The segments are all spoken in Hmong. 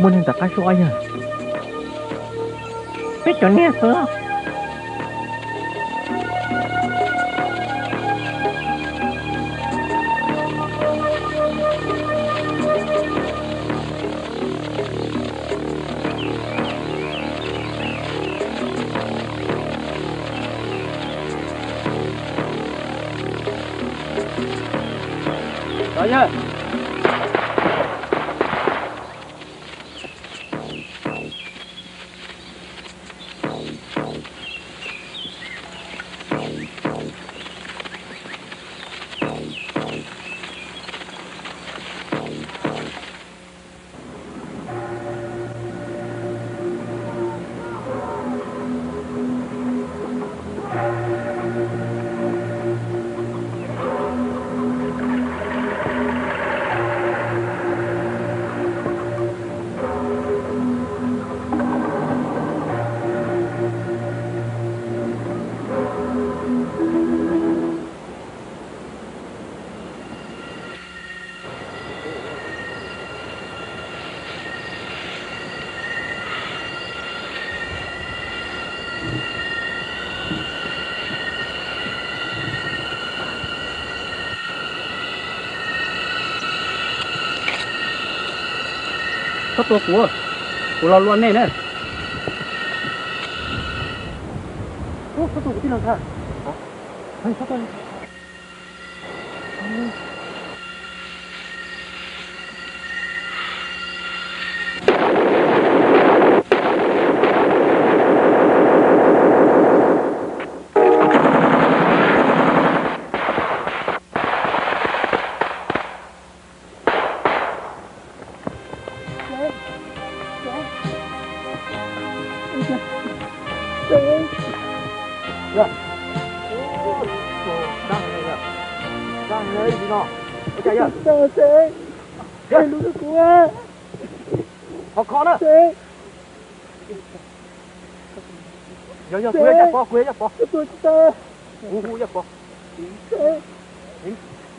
Muaj neeg tom qab sub ob yawg. Peb cov niag xwb. Txhob tua kuv, kuv los luaj nej na. Txhob tua kuv tij laug Thaj. Qhov kho na. Yog, yog, kuv yog Yaj Pov, kuv yog Yaj Pov. Kuv hu Yaj Pov.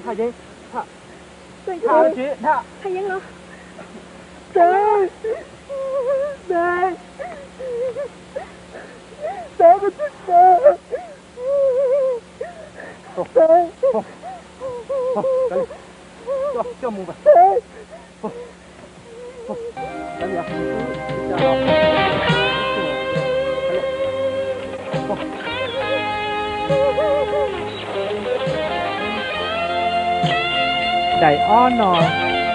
Thaj Yeeb, Thaj, Thaj, Thaj Yeeb, Thaj Yeeb los. Coj, coj mus. Daim ob no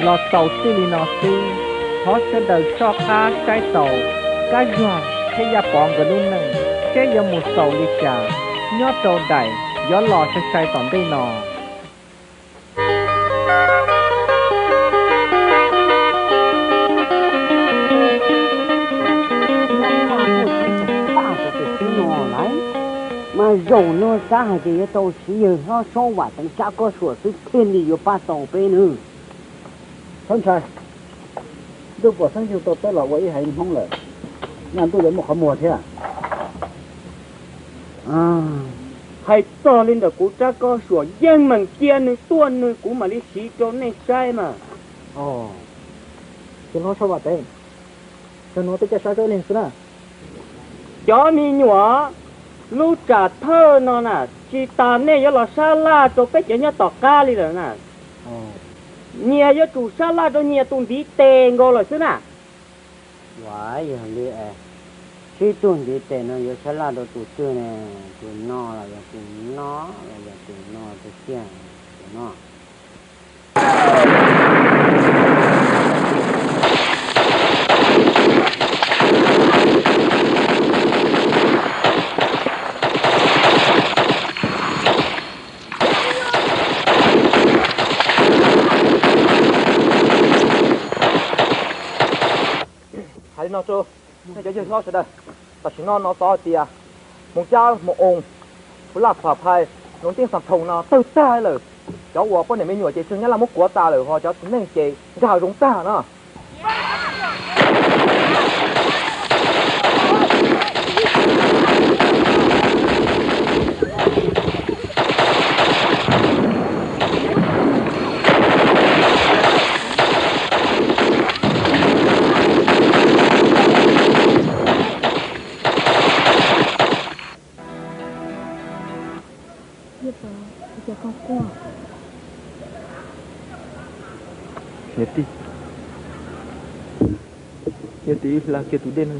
los xaus txij li no xwb. Thov sawv daws soj qab saib taus Kab Zuag thiab Yaj Pov nkawd lub neej seb yuav mus xaus li cas. Nyob rau daim yuav los sai sai tom ntej no. Mas zaum no xav hais tias yuav tau siv yawg hlob Soob Vam Teev Tsab Kob Suam xwb thiaj li yuav pab tau peb nawb. Txhob ntshai, ntuj puas xeeb yug tau peb los ua ib haiv Hmoob lawm, naj ntuj yuav muaj qhov muag thiab. Hais txog li ntawm kuv rab kob suas, yeej meem cia nws tuaj nws kuv mam li siv rau nej saib mas. Ces no sau vam tev, cov no peb coj saib saib leeg xwb na. Cov me nyuam, lub tsam thawj no na, tsis tas nej yuav los sab laj rau peb cov nyob tom qab li lawm na. Nyias yuav tsum sab laj rau nyias tus ntiv tes nkaus lawm xwb na. Ua yog li, sib tug ntiv tes no yuav sab laj rau tus twg ne? Tus no los yog tus no, los yog tus no, tus tiag, tus no. Hais li no rau nej cov yawg hlob sawv daws, tam sim no no xov hais tias Moos Cab, Moos Oo, Phu Laj, Pha Phai, Noov Teej, Xas Thoos no tawg tag lawm. Cov uas poj niam me nyuam ces tseem nyob laj muab kuav tas lawm, ho cov txiv neej ces nkag zoov tag no. Niam tij, yog tias wb hla kiag tus dej no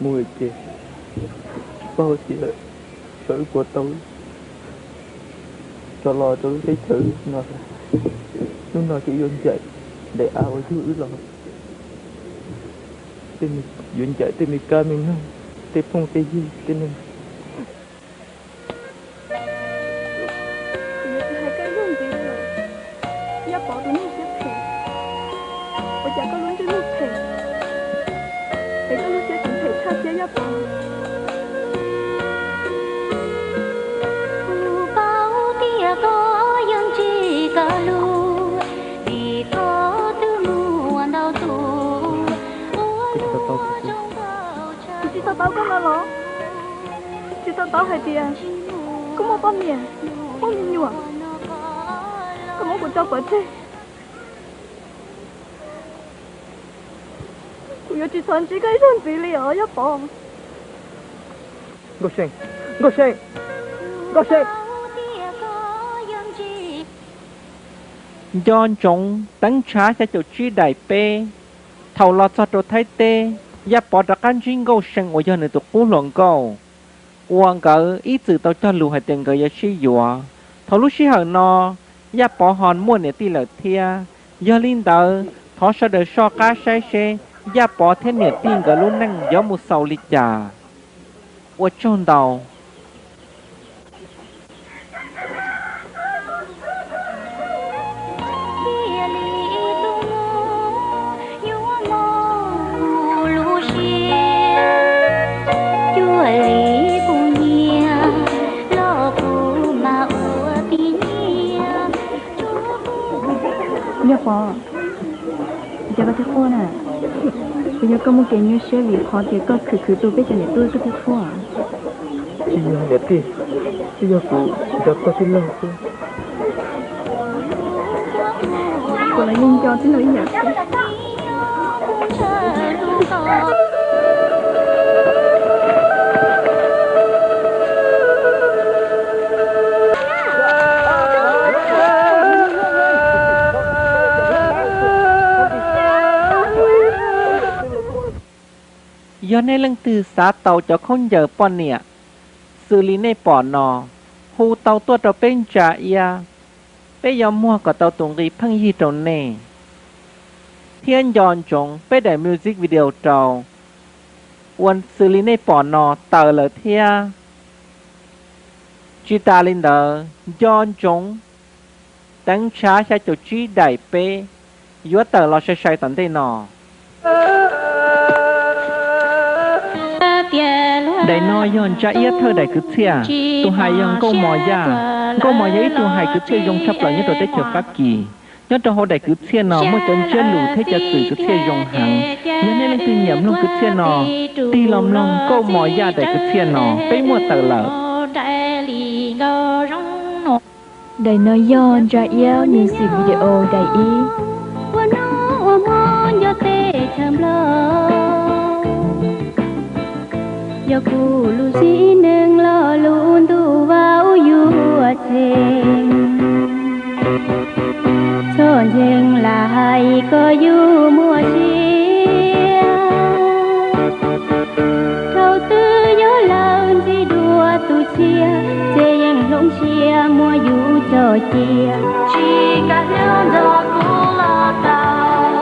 mus lawm ces tsis paub tias xyov wb puas tau rov los rau lub teb chaws no. Hnub no ces yuav ncaim daim av uas yug wb los, yuav ncaim tej me kab me noog, tej phooj tej ywg tej neeg. Kuv yuav tsis hais koj ib zaug ntxiv li lawm, Yaj Pov tus neeg siab phem. Ua cas koj lub ntsej muag phem, es koj lub siab tseem phem tshaj thiab Yaj Pov? Kuv paub tias koj yeej tsis kawg lus, vim koj twb muaj ntau tus. Kuv tsis to taub koj no los? Tsis to taub hais tias koj muaj poj niam, muaj me nyuam, koj muab kuv tso pov tseg. Kuv yuav tsis txhob ntsib koj ib zaug ntxiv li os Yaj Pov. Nkauj See, Nkauj See, Nkauj See. Nco Ntsoov, teev tshav xya caum tsib daim peb. Thaum los txog rau Thaib teb, Yaj Pov rov qab ntsib Nkauj See uas yog nws tus qub hluas nkauj, uas nkawd ib txwm tau cog lus hais tias nkawd yuav sib yuav. Thaum lub sij hawm no, Yaj Pov ho muaj niam tij lawm thiab. Yog li ntawd, thov sawv daws soj qab saib seb Yaj Pov thiab niam tij nkawd lub neej yuav mus xaus li cas. Ua tsaug ntau. Yaj Pov, cas koj thiaj quaj na? Puas yog koj muaj kev nyuaj siab vim qhov tias koj khwv khwv tu peb cov niam tub koj thiaj quaj? Tsis yog niam tij, twb yog kuv nco koj tij laug xwb. Kuv los yeej nco tij laug ib yam xwb. Yog nej leej twg xav tau cov khaub ncaws poj niam xws li nej pom no, hu tau tuaj rau peb ntsa iab, peb yuav muag kom tau tus nqi pheej yig rau nej. Thiab Nco Ntsoov peb daim music video rau, ua xws li nej pom no tawm lawm thiab. Tsis tas li ntawd, Nco Ntsoov teev tshav xya caum tsib daim peb yuav tawm los sai sai tom ntej no. Daim no yog ntsa iab thawj daim kwv txhiaj, tus hais yog Nkauj Mos Yaj. Nkauj Mos yog ib tug hais kwv txhiaj zoo tshaj plaws nyob rau teb chaws Fab Kis. Nyob rau hauv daim kwv txhiaj no muaj cov ntsiab lus thiab cov txwm kwv txhiaj zoo heev. Yog nej leej twg nyiam mloog kwv txhiaj no, tig los mloog Nkauj Mos Yaj daim kwv txhiaj no, peb muaj tawm lawm. Daim no yog Ntsa Iab music video daim ib. Ua noj ua hmo nyob teb chaws Nplog, yog kuv lub sim neej los lub ntuj vauv yuav txheej. Txhob ntseeg lawv hais kom yus muaj sia, thaum twg yog lawv ntxim dua tus tshiab, ces yeej hloov siab muab yus coj cia. Tsis kam hlub nrog kuv los tau,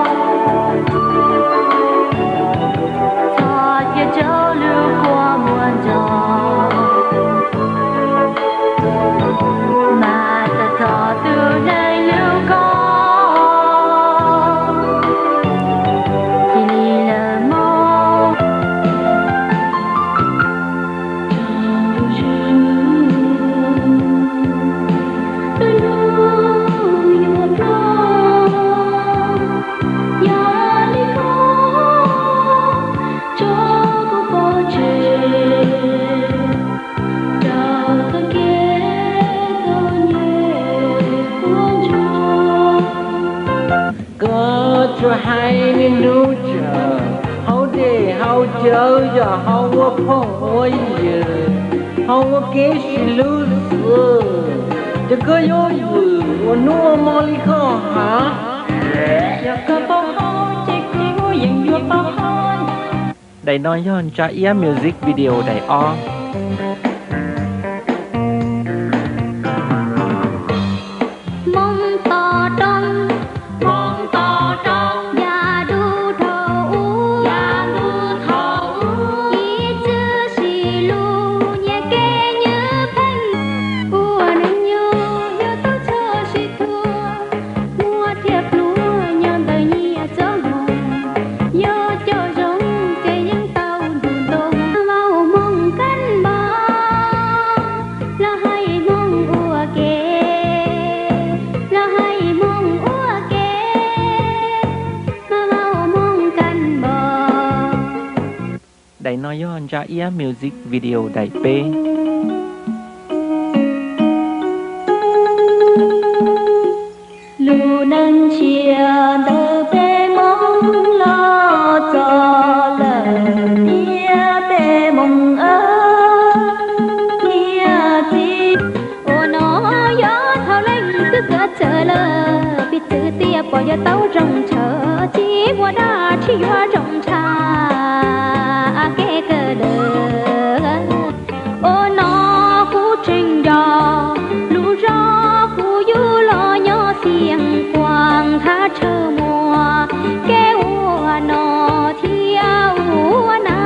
txhob cia rau lub kua muag nrog, mas txog txog tus neeg lub koj cia li lawm mog. Yog li koj tso kuv pov tseg rau tag kev txom nyem ua ntsuag. Koj tsuas hais niaj hnub tsawg, hauv dej hauv cawv, yog hauv ua phooj ua ywg, hauv ua kev sib hlub xwb, ces koj yuav vwm ua hnub ua hmo li koj hais. Yog koj paub qhov ces kuv yeej yuav paub qhov. Daim no yog Ntsa Iab music video daim ob. Hmoob tos roob, Hmoob tos roob, yam ntuj dhau ub, yam ntuj dhau ub, ib txwm sib hlub nyias kev nyias pheej, ua neej nyob yog tub txhawj sib thuam, muaj thiab pluag nyob ntawm nyias txoj hmoo, yog cov zoo ces yeej tau ntuj ntoo. Vauv Hmoob kab npog, los hais Hmoob ua ke, los hais Hmoob ua ke, mas vauv Hmoob kab npog. Daim no yog Ntsa Iab music video daim peb. Lub neej ntshiab ntawm peb Hmoob los txog lawm thiab peb Hmoob aw, niam txiv. Ua no yog thaum leej twg kawm txawj lawm, piv txwv tias pom yuav tau zoo ntshaw, tsis muaj dab tsi yuav zoo ntshaw kev kawm lawm. Ua no kuv tseem nco lub zos kuv yug los nyob Xiav Kuas, thaj chaw muaj kev ua no thiab ua na.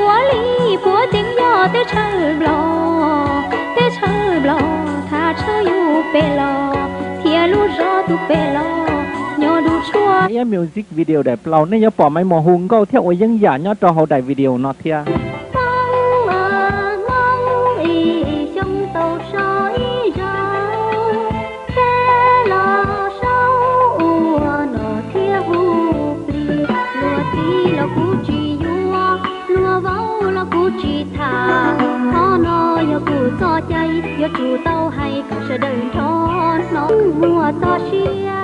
Ua li puav tseeb yog teb chaws Nplog, teb chaws Nplog, thaj chaw yus pem los thiab lub zos tus pem los nyob du tshuaj. Iab music video daim plaub, nej yuav pom Maiv Muas hu nkauj thiab ua yeeb yam nyob rau hauv daim video no thiab. Hmoob, Hmoob ib xyoo tau so ib zaug, peb los saub ua nom thiab hu plig. Luag txiv los kuv tsis yuav, luag vauv los kuv tsis tham. Qhov no yog kuv txoj cai, yuav tsum tau hais kom sawv daws nrog hnov. Muaj txoj sia